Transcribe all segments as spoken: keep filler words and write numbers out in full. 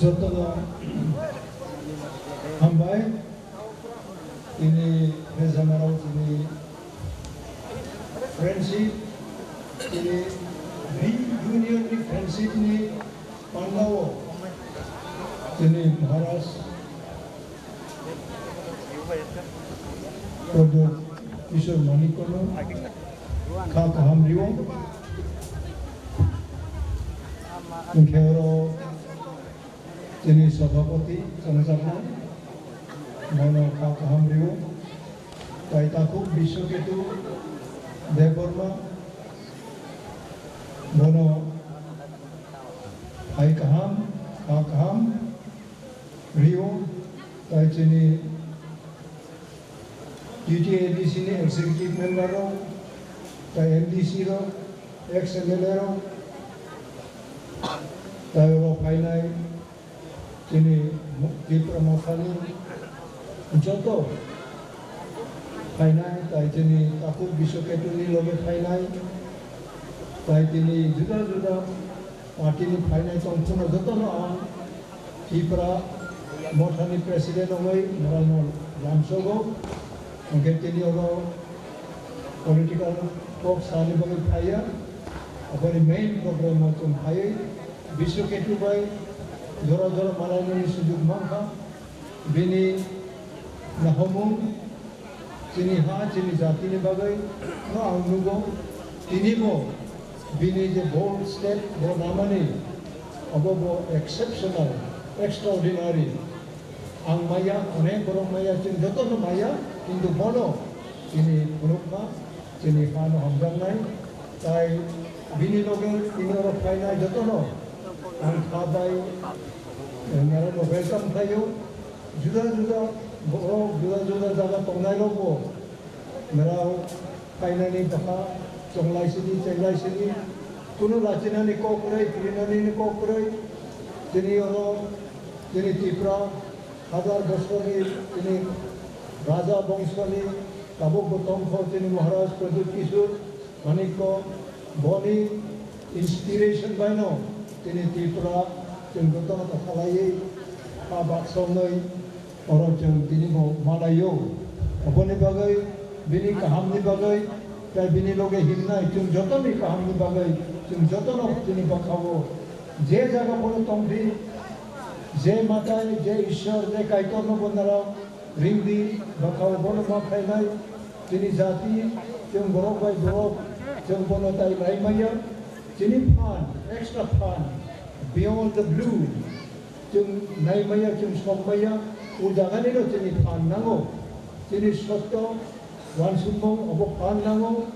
Jotono hambai, tini Rezamarao tini friendship, tini reunion ni friendship ni pandao tini Maharaj Pradyot Kishore Manik kono kha kaham rio. Hwnkhe oro chini Sabhapati chongjaknai, bono kha kaham rio. Tai takhuk Biswaketu Debbarma, bono hai kaham, kha kaham rio. Tai chini T T A D C ni executive member rok, tai M D C rok, ex M L A rok, tai oro phainai chini Tipra Mothani joto phainai, tai chini takhuk Biswaketu ni loge phainai, tai tini juda juda party ni phainai tongphano jotono ang Tipra Mothani president wngwi norokno lamsogo. Hwnkhe tini oro political talk sani bagwi phaiya. Aboni main program o chwng phaiwi Biswaketu bai jora jora malainani sujuk mankha. Bini nahomung chini ha, chini jatini bagwi no ang nugo. Tini bo bini je bold step bo namani, abo bo exceptional, extraordinary. Ang maya, onek borok maya, chwng jotono maya, kintu bono chini phunukma, chini phano hamjaknai, tai bini loge tini oro phainai jotono ang kha bai, eh, norokno welcome khlaio. Juda juda borok, juda juda jaga tongnai rokbo norok phainani bwkha chonglai sini, chenglai sini, kunu lachinani kok kwrwi, kirinani kok kwrwi. Chini oro, chini Tipra, hajar bosorni chini raja bongsoni tabukbo tongkho chini Maharaj Pradyut Kishore Manikya, boni inspiration baino chini Tripura chwng jotono kwphalaiwi ha baksa wnwi oro chwng tini bo malaio. Aboni bagwi bini kahamni bagwi tei bini loge himnai chwng jotoni kahamni bagwi chwng jotono chini bwkhao je jaga phano tongdi, je Matai, je Ishwar, je Kaitorno bo narao ringdi, bwkhao bono ma phainai, chini jati, chwng borok bai borok, chwng bono tai lai maya, chini phan, extra phan, beyond the blue, chwng nai maya, chwng sok maya, o jaganino chini phan nango, chini sotto, uansukmung obo phan nango,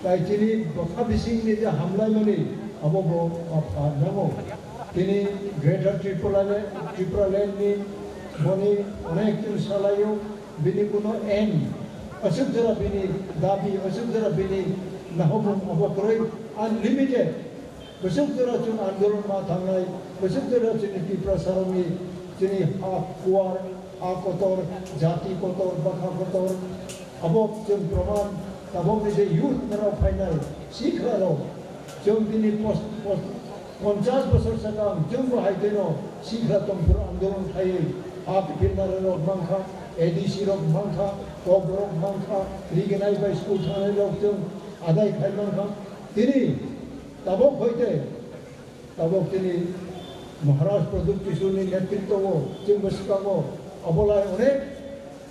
tai chini bwkha bisingni je hamlaimani abo bo phan nango. Tini Greater Tripura Land, Tripura Land ni boni onek chwng salaio, bini kuno aim, aswk jora bini dabi, aswk jora bini nahomung abo kwrwi unlimited. Bwswk jora chwng andolon ma thangnai, bwswk jora chini Tiprasarokni chini ha kuar, ha kotor, jati kotor, bwkha kotor, abo chwng proman, tabokni je youth norok phainai, sikhrarok, chwng bini pos-, pos-, ponchash bosor sakang chwngbo hai kheno sikhra tongphuru andolon khaiwi ha kiphilmarok mankha, A D C rok mankha, kokborok mankha, riginai bai school thangnairok chwng adai khai mankha. Tini tabok hoite, tabok tini Maharaj Pradyut Kishoreni netritwo o chwng bwskango abolai onek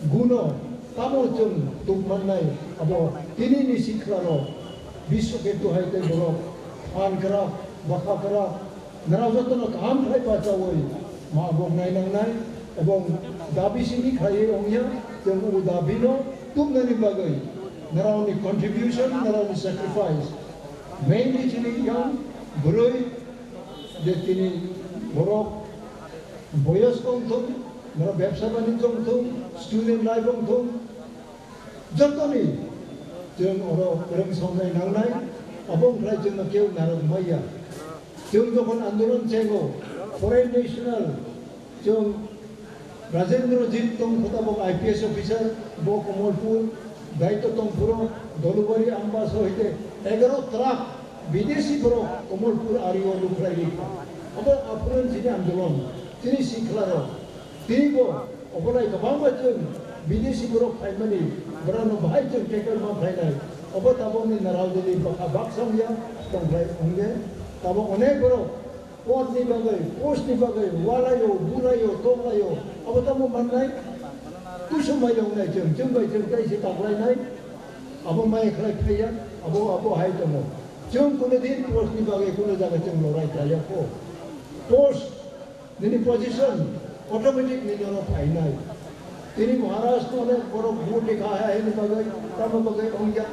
guno tamo chwng tubmannai abo tinini sikhlaro Biswaketu hai tei borok phan kwrak, bwkha kwrak, norok jotono kaham khlai bachaui ma bok nainangnai ebong dabi simi khlaiwi wngya, chwng o dabino tubnani bagwi norokni contribution, norokni sacrifice. Mainly chini yang bwrwi je chini borok boyos wng thung, norok bebsa banijjo wng thung, student life wng thung, jotoni chwng oro kwrwng songnai nangnai, abo wngkhlai chwngno keu narwk maya. Chwng jokhon andolon chengo, foreign national, chwng Rajendra Jit tong kho tabok I P S officer, bo Komolpur, daitw tong phuro, Dolubari Ambasa hoite egaro truck bidesi borok Komolpur ario lukhlai rikha. Abo aphuru chini andolon. Tini sikla rok, tini bo obolai kwbangma chwng bidesi borok phaimani, borokno bahai chwng tackle ma khlainai. Obo tabokni narao dili bwkha baksa wngya, tongkhlai wngya. Tabok onek borok port ni bagwi, post ni bagwi, walaio, bulaio, toklaio, abo tamo mannai? Kusu mai wngnai chwng, chwng bai chwng tai se taklainai. Abo mai khlai phaiya, abo, abo hai tongo. Chwng kuno din post ni bagwi kuno jaga chwng lorai khlaiya kho. Post nini position automatic nini ono phainai. Tini Maharaj no onek borok vote dekha hai hai ni bagwi, tamo bagwi ongya.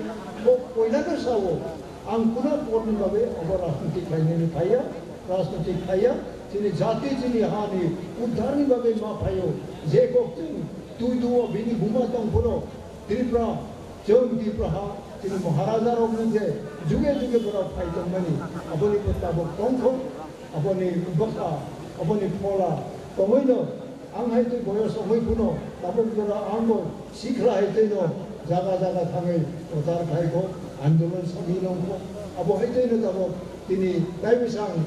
Bo poila no sao, ang kuna vote ni bagwi obo rajniti khlainani phaiya, rajniti khaiya. Chini jati, chini ha ni uddhar ni bagwi ma phaio. Je kok chwng twi duo bini buma tong phano Tripura, chwng Tripura ha, chini Maharaja rok ni je juge juge borok phai tongmani, aboni bo tabok tongkho. Aboni bwkha, aboni phola tongwi no, ang hai twi boyos wngwi phano tabuk jora ang bo sikla hai twi no jaga jaga thangwi prochar khai kho, andolon sami nong kho. Abo hai twi no tabuk tini tai bwsang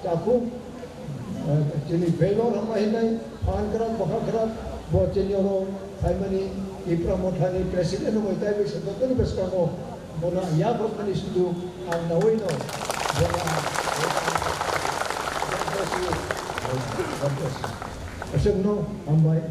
chakhuk, eh, tini Bangalore hama hinai phan kwrak bwkha kwrak bo chini oro phaimani Tipra Mothani president wngwi tai bwsang jotoni bwskango Bono yaphang ani sudu ang nawi no. Bono ang aswk no hambai.